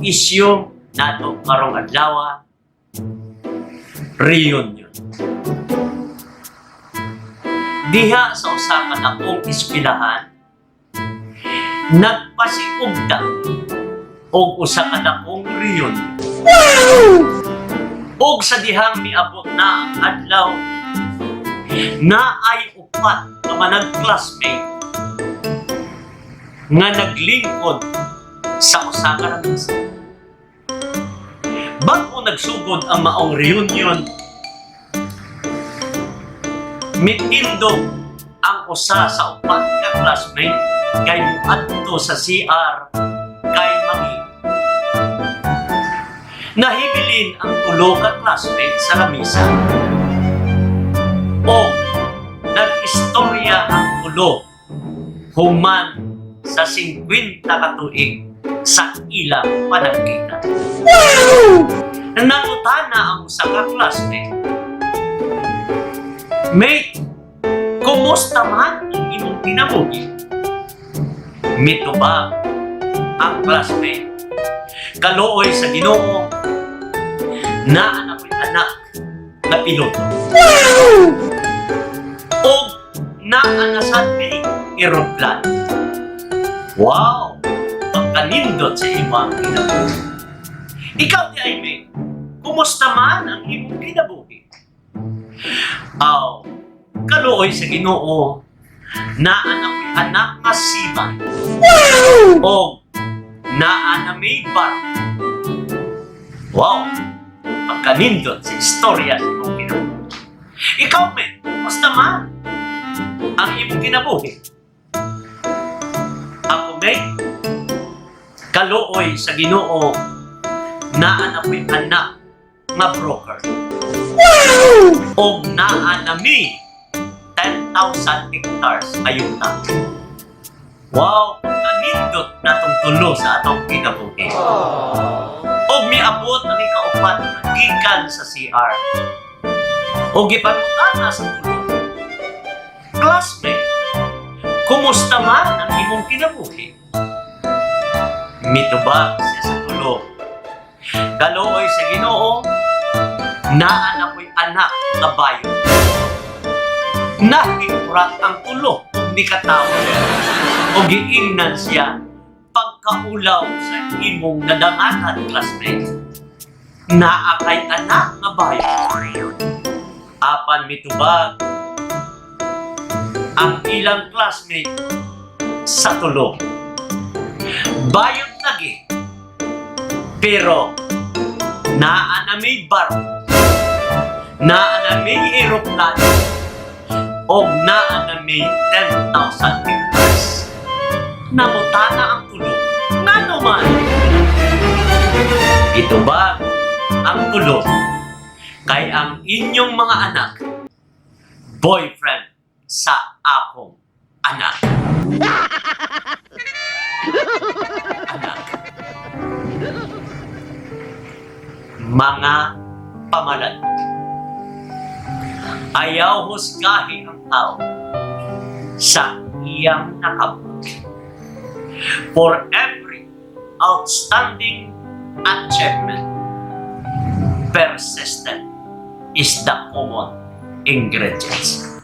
issue nato karong adlaw, reunion. Diha sa usa ka dakong eskwelahan, nagpasiugda og usa ka dakong reunion. Og sa dihang miabot na ang adlaw, naay upat ka manag-classmate nga naglingkod sa usa ka lamesa. Bag-o nagsugod ang maong reunion, mitindog ang usa sa upat ka classmate kay muadto sa CR kay mangi. Nahibilin ang tulo ka classmate sa lamisa. O nag-istorya ang tulo human sa 50 ka tuig sa ilang panagkita. Nangutana ang usa ka classmate, "Mate, kumusta man ang imong kinabuhi?" Mitubag ang classmate, "Kaluoy sa Ginoo, naa na ko'y anak na piloto. O naa na sad mi eroplano." "Wow! Pagkanindot sa imong kinabuhi. Ikaw diay, mate, kumusta man ang imong kinabuhi?" "Aw, kaluoy sa Ginoo, naa na ko'y anak nga seaman. O naa na may barko." "Wow! Pagkanindot sa istorya sa imong kinabuhi. Ikaw, mate, kumusta man ang imong kinabuhi?" "Ako, mate, kaluoy sa Ginoo, naa na ko'y anak nga broker. O naa na mi 10,000 hectares nga yuta." Wow, kanindot natong tulo sa atong kinabuhi. Og miabot ang ikaupat nga gikan sa CR. Og gipangutana sa tulo, "Classmate, kumusta man ang imong kinabuhi?" Mitubag siya sa tulo, "Kaluoy sa Ginoo, naa na ko'y anak nga bayot." Nahiurat ang tulo ug nikatawa. O giingnan siya, "Pagkaulaw sa imong nadangatan, classmate. Naa kay anak nga bayot." Apan mitubag ang ilang classmate sa tulo, "Bayot lagi. Pero naa na may barko, naa na may eroplano, o naa na may 10,000 hectares." Nangutana ang tulo, "Ngano man?" Mitubag ang tulo, "Kay ang inyong mga anak, boyfriend sa akong anak." Anak. Mga pamalat. Ayaw husgahi ang tao sa iyang nakabot. For every outstanding achievement, persistent is the common ingredients.